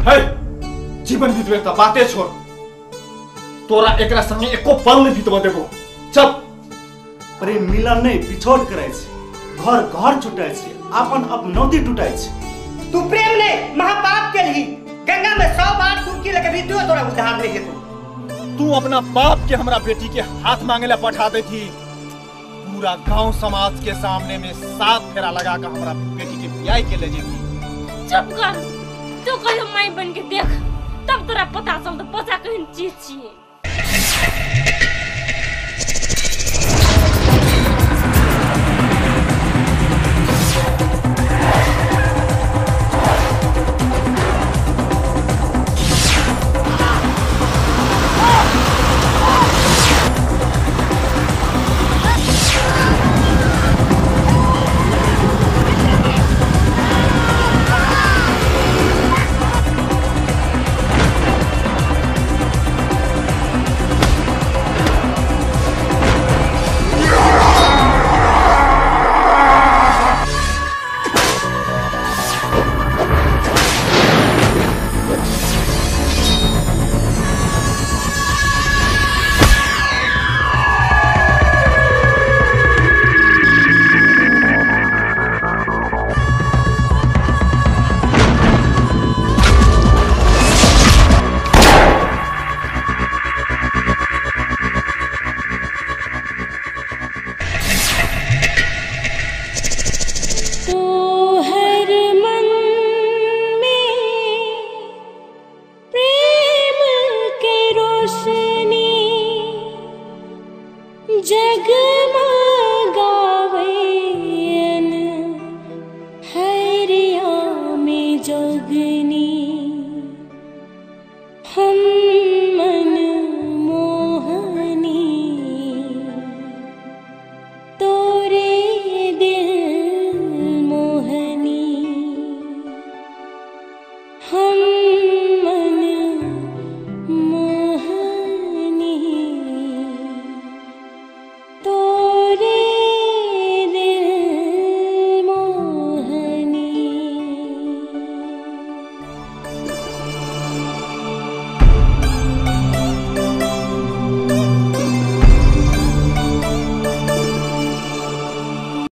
है जीवन बीतबे त बाते छोड़, तोरा एकरा संगे एको पल नहीं बीतबो देबो। चल। प्रेम मिलन नहीं बिछोड़ करै छै, घर घर छुटाइ छै, अपन अपनौती टुटाइ छै। तू प्रेम ने महापाप के लिए गंगा में 100 बार डुबकी लगबी तो तोरा उद्धार नहीं हेतौ। तू अपना बाप के हमरा बेटी के हाथ मांगे ला पठा दे थी, पूरा गांव समाज के सामने में 7 फेरा लगा के हमरा बेटी के ब्याह के ले जेती। चुप कर, तू कहियो माई बन के देख तब तोरा पता चलत बच्चा केहन चीज छियै। जग